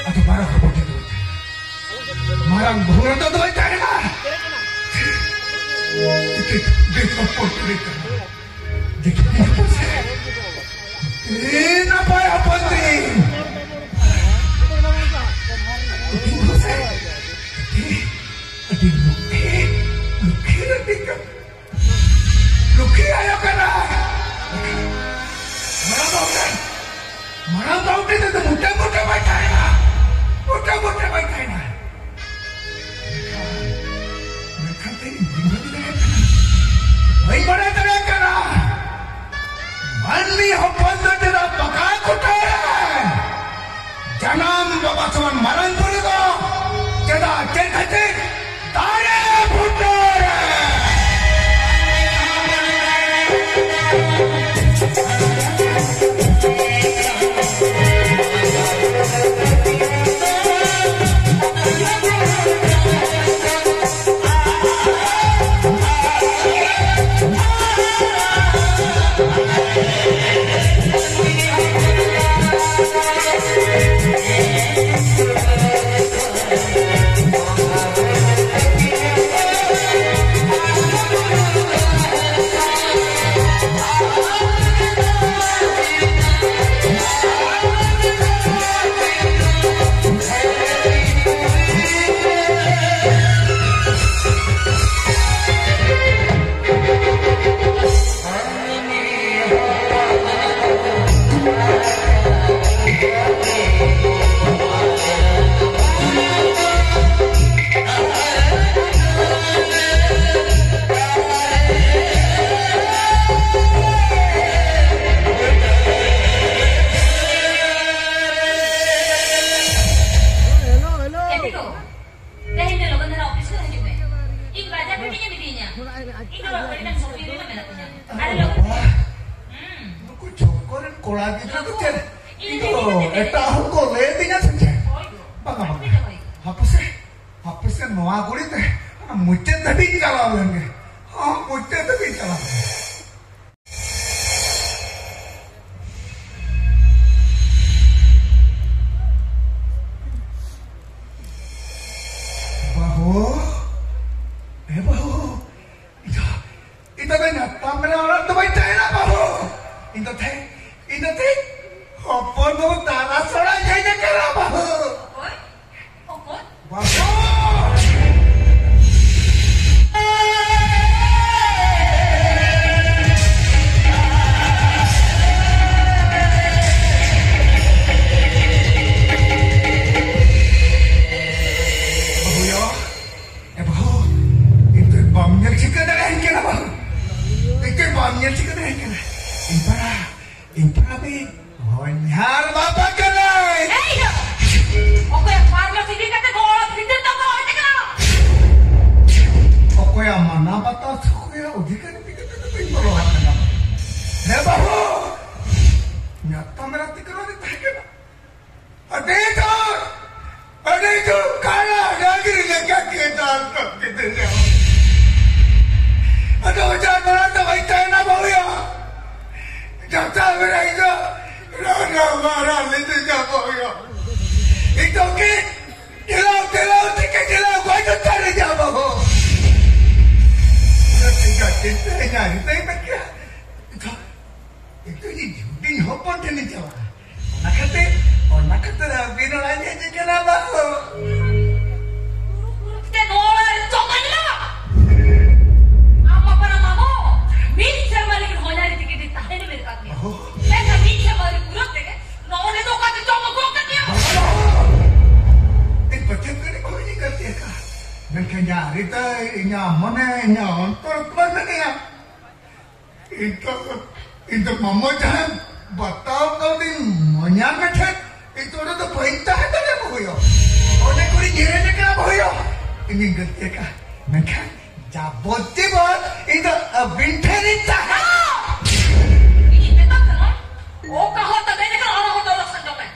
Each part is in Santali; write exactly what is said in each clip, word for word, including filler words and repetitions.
ᱟᱫᱚ ᱢᱟᱨᱟᱝ ᱦᱚᱯᱚᱱ ᱛᱤᱧ ᱫᱚ, ᱢᱟᱨᱟᱝ ᱵᱟᱹᱦᱩ ᱨᱮᱫᱚ ᱫᱚᱭ ᱛᱟᱦᱮᱱᱟ᱾ ᱫᱮᱠᱷ, ᱫᱮᱠᱷ, ᱦᱚᱯᱚᱱ ᱛᱤᱧ ᱫᱚ᱾ ᱫᱮᱠᱷ, ᱫᱮᱠᱷ, ᱦᱚᱯᱚᱱ ᱛᱤᱧ᱾ ᱮ, ᱱᱟᱯᱟᱭ ᱦᱚᱯᱚᱱ ᱛᱤᱧ᱾ ᱟᱹᱰᱤ ᱞᱩᱠᱷᱤ, ᱟᱹᱰᱤ ᱞᱩᱠᱷᱤ ᱨᱮ ᱢᱤᱫᱴᱟᱝ ᱞᱩᱠᱷᱤ ᱟᱭᱳ ᱠᱟᱱᱟᱭ᱾ ᱢᱟᱨᱟᱝ ᱵᱟᱹᱦᱩ ᱴᱷᱮᱱ, ᱢᱟᱨᱟᱝ ᱵᱟᱹᱦᱩ ᱴᱷᱮᱱ ᱫᱚ ᱢᱚᱴᱟ ᱢᱚᱴᱟ ᱵᱟᱭ ᱛᱟᱦᱮᱱᱟ, ᱢᱚᱴᱟ ᱢᱚᱴᱟ ᱵᱟᱭ ᱛᱟᱦᱮᱱᱟ᱾ ᱢᱮᱱᱠᱷᱟᱱ ᱛᱮᱦᱮᱧ ᱵᱟᱹᱧ ᱵᱷᱟᱹᱵᱤ ᱫᱟᱲᱮᱭᱟᱜ ᱠᱟᱱᱟ, ᱵᱟᱹᱧ ᱵᱟᱲᱟᱭ ᱫᱟᱲᱮᱭᱟᱜ ᱠᱟᱱᱟ, ᱢᱟᱹᱱᱢᱤ ᱦᱚᱯᱚᱱ ᱫᱚ ᱪᱮᱫᱟᱜ ᱵᱟᱠᱟ ᱠᱚᱴᱟᱭᱟ? ᱡᱟᱱᱟᱢ ᱵᱟᱵᱟ ᱥᱚᱢᱟᱱ ᱢᱟᱨᱟᱝ ᱵᱩᱨᱩ ᱫᱚ ᱪᱮᱫᱟᱜ, ᱪᱮᱫ ᱠᱷᱟᱹᱛᱤᱨ ᱫᱟᱨᱮ ᱵᱩᱴᱟᱹ ᱨᱮ? ᱮᱴᱟᱜ ᱦᱚᱲ ᱠᱚ ᱞᱟᱹᱭ ᱟᱹᱫᱤᱧᱟ ᱥᱮ ᱪᱮᱫ? ᱵᱟᱝᱟ, ᱵᱟᱝᱟ᱾ ᱦᱟᱯᱮ ᱥᱮ, ᱦᱟᱯᱮ ᱥᱮ, ᱱᱚᱣᱟ ᱜᱩᱲᱤ ᱛᱮ ᱚᱱᱟ ᱢᱩᱪᱟᱹᱫ ᱫᱷᱟᱹᱵᱤᱡ ᱪᱟᱞᱟᱣ ᱞᱮᱱ ᱜᱮ᱾ ᱦᱚᱸ, ᱢᱩᱪᱟᱹᱫ ᱫᱷᱟᱹᱵᱤᱡ ᱪᱟᱞᱟᱣ ᱞᱮᱱ ᱜᱮ᱾ ᱵᱟᱹᱦᱩ, ᱮ ᱵᱟᱹᱦᱩ, ᱤᱧ ᱫᱚ, ᱤᱧ ᱫᱚ ᱧᱟᱯᱟᱢ ᱨᱮ ᱚᱲᱟᱜ ᱫᱚ ᱵᱟᱹᱧ ᱛᱟᱦᱮᱱᱟ ᱵᱟᱹᱦᱩ᱾ ᱤᱧ ᱫᱚ ᱛᱮ, ᱤᱧ ᱫᱚ ᱛᱮ ᱦᱚᱯᱚᱱ ᱵᱟᱹᱦᱩ ᱛᱟᱨᱟᱥ ᱚᱲᱟᱜ ᱤᱧ ᱦᱮᱡ ᱟᱠᱟᱱᱟ ᱵᱟᱹᱦᱩ᱾ ᱚᱠᱚᱭ? ᱚᱠᱚᱭ? ᱵᱟᱹᱦᱩ! ᱵᱟᱹᱦᱩ ᱭᱳ, ᱮ ᱵᱟᱹᱦᱩ, ᱤᱧ ᱫᱚ ᱵᱟᱢ ᱧᱮᱞ ᱴᱷᱤᱠᱟᱹ ᱫᱟᱲᱮᱭᱟᱹᱧ ᱠᱟᱱᱟ ᱵᱟᱹᱦᱩ᱾ ᱤᱧ ᱫᱚ ᱵᱟᱢ ᱧᱮᱞ ᱴᱷᱤᱠᱟᱹ ᱫᱟᱲᱮᱭᱟᱹᱧ ᱠᱟᱱᱟ᱾ ᱤᱧ ᱯᱟᱨᱟ, ᱤᱧ ᱯᱟᱨᱟ ᱫᱚ ᱦᱚᱧᱦᱟᱨ ᱵᱟᱵᱟ ᱠᱟᱱᱟᱭ᱾ ᱮᱭ ᱭᱳ! ᱚᱠᱚᱭᱟᱜ ᱯᱟᱨᱢᱤᱥᱚᱱ ᱤᱫᱤ ᱠᱟᱛᱮ ᱜᱚᱲᱚ ᱵᱷᱤᱛᱤᱨ ᱛᱟᱢ ᱵᱚᱞᱚ ᱦᱮᱡ ᱟᱠᱟᱱᱟ? ᱚᱠᱚᱭᱟᱜ ᱢᱟᱱᱟ ᱵᱟᱛᱟᱣ ᱥᱮ ᱚᱠᱚᱭᱟᱜ ᱚᱫᱷᱤᱠᱟᱨ ᱤᱫᱤ ᱠᱟᱛᱮ ᱫᱚ ᱵᱟᱹᱧ ᱵᱚᱞᱚ ᱟᱠᱟᱱᱟ᱾ ᱦᱮ ᱵᱟᱹᱦᱩ! ᱧᱟᱯᱟᱢ ᱨᱮ ᱛᱤᱠᱨᱚ ᱨᱮ ᱛᱟᱦᱮᱸ ᱠᱟᱱᱟ᱾ ᱟᱹᱰᱤ ᱡᱳᱨ, ᱟᱹᱰᱤ ᱡᱳᱨ ᱠᱟᱲᱟ ᱰᱟᱝᱨᱤ ᱞᱮᱠᱟ ᱜᱮ ᱫᱟᱞ ᱛᱚᱞ ᱠᱮᱫᱮᱭᱟ᱾ ᱟᱫᱚ ᱚᱡᱷᱟ ᱱᱚᱲᱟ ᱫᱚ ᱵᱟᱹᱧ ᱛᱟᱦᱮᱱᱟ ᱵᱟᱹᱦᱩᱭᱟ᱾ ᱡᱟᱛᱟ ᱵᱮᱲᱟ ᱤᱧ ᱫᱚ ᱨᱟᱱᱟ ᱢᱟᱨᱟ ᱞᱤᱫᱤᱧᱟ ᱵᱟᱹᱦᱩᱭᱟ᱾ ᱤᱧ ᱫᱚ ᱠᱤ ᱴᱷᱮᱞᱟᱣ, ᱴᱷᱮᱞᱟᱣ ᱛᱮᱜᱮ ᱴᱷᱮᱞᱟᱣ ᱜᱚᱡ ᱩᱛᱟᱹᱨ ᱤᱧᱟ ᱵᱟᱹᱦᱩ᱾ ᱚᱱᱟ ᱛᱮᱜᱮ ᱪᱤᱱᱛᱟᱹ ᱤᱧᱟ, ᱦᱤᱛᱟᱹᱭ ᱢᱮ ᱠᱮᱭᱟ᱾ ᱤᱧ ᱫᱚ ᱮᱠᱴᱩ ᱡᱩᱫᱤᱧ ᱦᱚᱯᱚᱱ ᱴᱷᱮᱱᱤᱧ ᱪᱟᱞᱟᱜᱼᱟ᱾ ᱚᱱᱟ ᱠᱷᱟᱹᱛᱤᱨ, ᱚᱱᱟ ᱠᱷᱟᱹᱛᱤᱨ ᱟᱹᱵᱤᱱ ᱚᱲᱟᱜ ᱤᱧ ᱦᱮᱡ ᱟᱠᱟᱱᱟ ᱵᱟᱹᱦᱩ᱾ ᱛᱮ ᱱᱚᱣᱟ ᱚᱲᱟᱜ ᱨᱮ ᱪᱚᱝ ᱟᱸᱡᱚᱢᱟ? ᱟᱢ ᱵᱟᱯᱞᱟ ᱢᱟᱢᱚ, ᱢᱤᱫ ᱥᱮᱨᱢᱟ ᱞᱟᱹᱜᱤᱫ ᱦᱚᱧᱦᱟᱨᱤ ᱛᱮᱜᱮ ᱫᱤᱱ ᱛᱟᱦᱮᱸ ᱢᱮᱱ ᱠᱟᱫ ᱢᱮᱭᱟ᱾ ᱵᱟᱹᱦᱩ᱾ ᱢᱮᱱᱠᱷᱟᱱ ᱢᱤᱫ ᱥᱮᱨᱢᱟ ᱟᱹᱣᱨᱤ ᱯᱩᱨᱟᱹᱜ ᱛᱮᱜᱮ ᱱᱚᱜᱼᱚ ᱱᱤᱛᱚᱜ ᱚᱠᱟᱛᱮ ᱪᱚᱝ ᱟᱹᱜᱩ ᱟᱠᱟᱫ ᱢᱮᱭᱟ? ᱵᱟᱹᱦᱩ᱾ ᱤᱧ ᱯᱟᱪᱮᱫ ᱠᱟᱹᱱᱤ ᱵᱟᱹᱦᱩ ᱤᱧ ᱜᱟᱛᱮ ᱟᱠᱟᱫ᱾ ᱢᱮᱱᱠᱷᱟᱱ ᱡᱟᱦᱟᱸ ᱨᱤᱛᱟᱹ ᱤᱧᱟᱹᱜ ᱢᱚᱱᱮ, ᱤᱧᱟᱹᱜ ᱚᱱᱛᱚᱨ ᱠᱚ ᱢᱮᱱᱮᱜᱼᱟ᱾ ᱤᱧ ᱫᱚ, ᱤᱧ ᱫᱚ ᱢᱟᱢᱚ ᱡᱟᱦᱟᱸ ᱵᱟᱛᱟᱣ ᱠᱟᱹᱣᱫᱤᱧ ᱢᱚᱧᱟ ᱢᱮᱴᱷᱮᱱ, ᱤᱧ ᱫᱚ ᱚᱸᱰᱮ ᱫᱚ ᱵᱟᱹᱧ ᱛᱟᱦᱮᱸ ᱫᱟᱲᱮᱭᱟᱜᱼᱟ ᱵᱟᱹᱦᱩᱭᱚ᱾ ᱚᱸᱰᱮ ᱠᱷᱚᱱᱤᱧ ᱧᱤᱨ ᱦᱮᱡ ᱟᱠᱟᱱᱟ ᱵᱟᱹᱦᱩᱭᱚ᱾ ᱤᱧᱤᱧ ᱜᱟᱹᱞᱛᱤ ᱟᱠᱟᱫᱼᱟ, ᱢᱮᱱᱠᱷᱟᱱ ᱡᱟᱵᱚᱛᱤ ᱵᱚᱱ ᱤᱧ ᱫᱚ ᱟᱹᱵᱤᱱ ᱴᱷᱮᱱᱤᱧ ᱛᱟᱦᱮᱱᱟ᱾ ᱤᱧᱤᱧ ᱢᱮᱛᱟᱢ ᱠᱟᱱᱟ, ᱚᱠᱟ ᱦᱚᱨ ᱛᱮ ᱫᱮᱡ ᱟᱠᱟᱱᱟ, ᱚᱱᱟ ᱦᱚᱨ ᱫᱚ ᱞᱚᱥ ᱥᱮᱱ ᱢᱮ᱾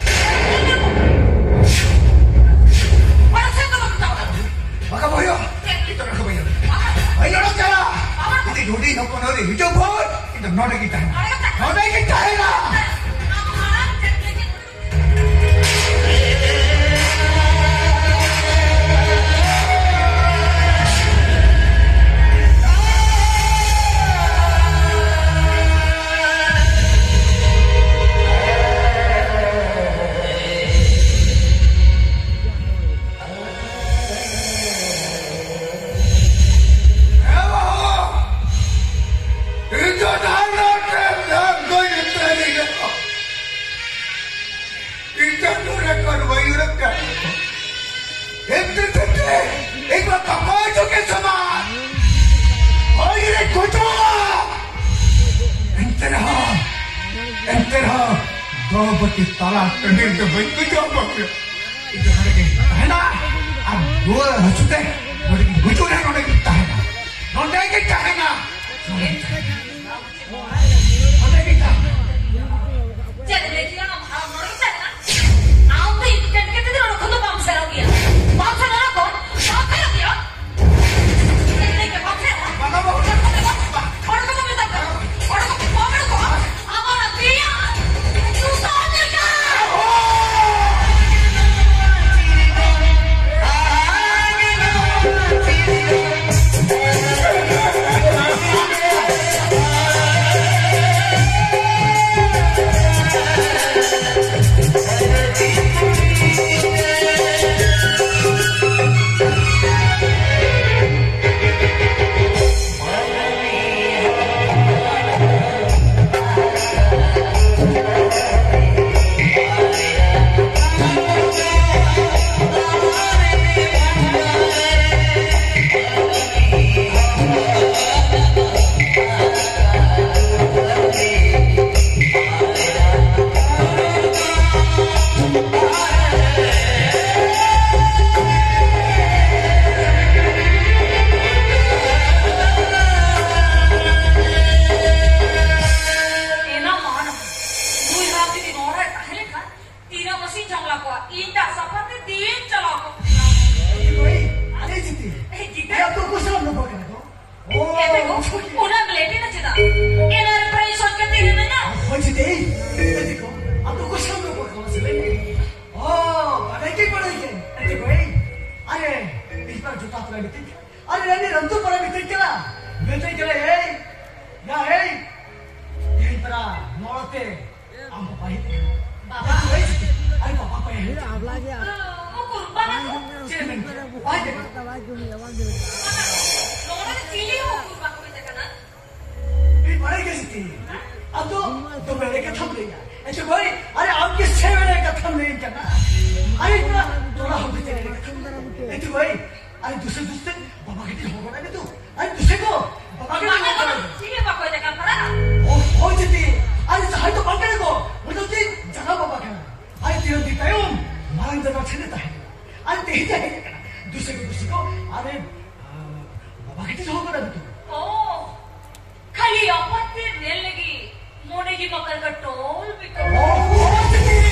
ᱨᱮᱠᱚᱨᱰ ᱵᱟᱹᱧ ᱩᱰᱩᱠ ᱠᱟᱜ᱾ ᱮᱱᱛᱮ ᱛᱮ ᱤᱧ ᱢᱟ ᱠᱟᱯᱟ ᱪᱚ ᱠᱮ ᱥᱚᱢᱟᱱ᱾ ᱦᱚᱭ ᱨᱮ ᱠᱚᱪᱚ᱾ ᱮᱱᱛᱮ ᱨᱮᱦᱚᱸ, ᱮᱱᱛᱮ ᱨᱮᱦᱚᱸ ᱫᱚ ᱵᱟᱹᱴᱤ ᱛᱟᱞᱟ ᱴᱟᱺᱰᱤ ᱨᱮᱫᱚ ᱵᱟᱹᱧ ᱜᱚᱡᱚᱜ ᱵᱟᱯᱮ᱾ ᱤᱧ ᱫᱚ ᱱᱚᱰᱮ ᱜᱤᱧ ᱛᱟᱦᱮᱱᱟ᱾ ᱟᱨ ᱨᱩᱣᱟᱹ ᱦᱟᱹᱥᱩ ᱛᱮ ᱱᱚᱰᱮ ᱜᱤᱧ ᱜᱩᱡᱩᱜ ᱨᱮᱦᱚᱸ ᱱᱚᱰᱮ ᱜᱤᱧ ᱛᱟᱦᱮᱱᱟ᱾ ᱱᱚᱰᱮ ᱜᱤᱧ ᱛᱟᱦᱮᱱᱟ᱾ ᱱᱚᱰᱮ ᱜᱤᱧ ᱛᱟᱦᱮᱱᱟ᱾ ᱪᱮᱫ ᱮᱢ ᱞᱟᱹᱭ ᱠᱮᱫᱟ? ᱟᱢ ᱦᱟᱲᱟᱢ ᱱᱚᱰᱮ ᱜᱮ ᱛᱟᱦᱮᱱᱟ? ᱟᱢ ᱫᱚ ᱤᱧ ᱴᱷᱮᱱ ᱠᱟᱛᱮ ᱫᱚ ᱱᱚᱰᱮ ᱠᱷᱚᱱ ᱫᱚ ᱵᱟᱢ ᱥᱮᱱᱚᱜ ᱜᱮᱭᱟ᱾ ᱵᱟᱢ ᱥᱮᱱᱚᱜ ᱠᱚ? ᱵᱟᱢ ᱥᱮᱱᱚᱜ ᱜᱮᱭᱟ? ᱪᱮᱫ ᱮᱢ ᱞᱟᱹᱭ ᱠᱮᱫᱟ? ᱵᱟᱢ ᱥᱮᱱᱚᱜᱼᱟ? ᱵᱟᱵᱟ, ᱵᱟᱵᱟ, ᱚᱰᱚᱠ ᱠᱚ ᱢᱮᱛᱟᱜ ᱠᱟᱱᱟ᱾ ᱚᱰᱚᱠ ᱠᱚ, ᱵᱟᱢ ᱚᱰᱚᱠᱚᱜᱼᱟ? ᱟᱢ ᱚᱱᱟ ᱛᱮᱭᱟ, ᱡᱩᱛᱟᱹ ᱦᱚᱸ ᱧᱮᱞ ᱠᱟᱜ᱾ ᱮᱱᱟ ᱢᱟᱱ, ᱱᱩᱭ ᱦᱟᱲᱟᱢ ᱡᱩᱫᱤ ᱱᱚᱰᱮ ᱛᱟᱦᱮᱸ ᱞᱮᱱᱠᱷᱟᱱ, ᱛᱤᱱᱟᱹᱜ ᱢᱟᱹᱥᱤᱧ ᱡᱷᱟᱢᱞᱟ ᱠᱚᱣᱟ, ᱤᱧ ᱫᱟᱜ ᱥᱟᱯᱷᱟ ᱛᱮ ᱫᱤᱱ ᱪᱟᱞᱟᱣ ᱠᱚᱜ ᱠᱮᱭᱟ᱾ ᱳᱭ, ᱟᱨᱮ ᱡᱤᱛᱤ, ᱮ, ᱡᱤᱛᱤ᱾ ᱮ, ᱟᱢ ᱫᱚ ᱚᱠᱚᱭ ᱥᱟᱞᱟᱜ ᱨᱚᱯᱚᱲ ᱠᱟᱱᱟ ᱠᱚ? ᱳ, ᱮ, ᱛᱮᱜᱳ, ᱩᱱᱟᱹᱜ ᱮᱢ ᱞᱮᱴ ᱮᱱᱟ ᱪᱮᱫᱟᱜ? ᱮᱱᱟᱝ ᱨᱮ ᱯᱨᱟᱭ ᱥᱚᱡ ᱠᱟᱛᱮ ᱦᱮᱡ ᱮᱱᱟ᱾ ᱦᱳᱭ, ᱡᱤᱛᱤ, ᱮ, ᱛᱮᱜᱳ, ᱟᱢ ᱫᱚ ᱚᱠᱚᱭ ᱥᱟᱞᱟᱜ ᱨᱚᱯᱚᱲ ᱠᱟᱱᱟ ᱥᱮ ᱞᱟᱹᱭ ᱢᱮ? ᱳ, ᱵᱟᱰᱟᱭ ᱜᱮ ᱵᱟᱰᱟᱭ ᱜᱮ᱾ ᱮ, ᱛᱮᱜᱳ, ᱮᱭ, ᱟᱨᱮ, ᱤᱧ ᱯᱟᱨ ᱡᱚᱴᱟ ᱯᱟᱨᱟ ᱢᱤᱛᱟᱹᱧ ᱠᱟᱱᱟ᱾ ᱟᱨᱮ, ᱨᱟᱱᱤ ᱨᱟᱢᱛᱩ ᱯᱟᱨᱟ ᱢᱤᱛᱟᱹᱧ ᱠᱟᱱᱟ᱾ ᱢᱤᱛᱟᱹᱧ ᱠᱟᱱᱟ, ᱮᱭ, ᱭᱟ, ᱮᱭ, ᱛᱮᱦᱮᱧ ᱯᱟᱨᱟ ᱱᱚᱲᱛᱮ ᱟᱢ ᱵᱟᱵᱟ ᱦᱮᱡ ᱮᱱᱟ᱾ ᱵᱟᱵᱟ? ᱟᱨᱮ ᱵᱟᱵᱟ ᱠᱚ ᱦᱮᱡ ᱮᱱᱟ᱾ ᱩᱠᱩᱨ ᱵᱟᱵᱟ ᱫᱚ? ᱪᱮᱫ ᱮᱢ ᱢᱮᱱ ᱠᱮᱫᱟ? ᱵᱟᱭ ᱦᱮᱡ ᱮᱱᱟ᱾ ᱵᱟᱵᱟ, ᱱᱚᱰᱮ ᱫᱚ ᱪᱤᱞᱤ ᱦᱚᱸ ᱩᱠᱩᱨ ᱵᱟᱠᱚ ᱦᱮᱡ ᱟᱠᱟᱱᱟ᱾ ᱤᱧ ᱵᱟᱲᱟᱭ ᱜᱮᱭᱟ ᱥᱤᱛᱤ᱾ ᱟᱢ ᱫᱚ ᱫᱚᱢᱮ ᱮᱲᱮ ᱠᱟᱛᱷᱟᱢ ᱞᱟᱹᱭᱟ᱾ ᱟᱪᱪᱷᱟ ᱵᱷᱟᱹᱭ, ᱟᱨᱮ ᱟᱢ ᱜᱮ ᱥᱮ ᱮᱲᱮ ᱠᱟᱛᱷᱟᱢ ᱞᱟᱹᱭᱟᱹᱧ ᱠᱟᱱᱟ᱾ ᱫᱚ ᱱᱚᱣᱟ ᱪᱷᱟᱹᱱᱤ ᱛᱟᱦᱮᱸ ᱠᱟᱱᱟ᱾ ᱟᱨ ᱛᱮᱦᱮᱧ ᱦᱮᱡ ᱟᱠᱟᱱᱟ᱾ ᱫᱩᱥᱤ ᱠᱚ, ᱫᱩᱥᱤ ᱠᱚ, ᱟᱨᱮ, ᱟ, ᱵᱟᱵᱟ ᱠᱟᱹᱴᱤᱡ ᱫᱚᱦᱚ ᱠᱟᱫᱟ ᱵᱤᱴᱩ᱾ ᱚ, ᱠᱷᱟᱹᱞᱤ ᱟᱯᱟᱛ ᱛᱮ ᱧᱮᱞ ᱞᱟᱹᱜᱤᱫ ᱢᱚᱱᱮ ᱜᱮ ᱢᱟ ᱠᱟᱨᱠᱟ ᱴᱚᱞ ᱵᱤᱴᱩ᱾ ᱚ, ᱚ, ᱪᱮᱫ ᱮ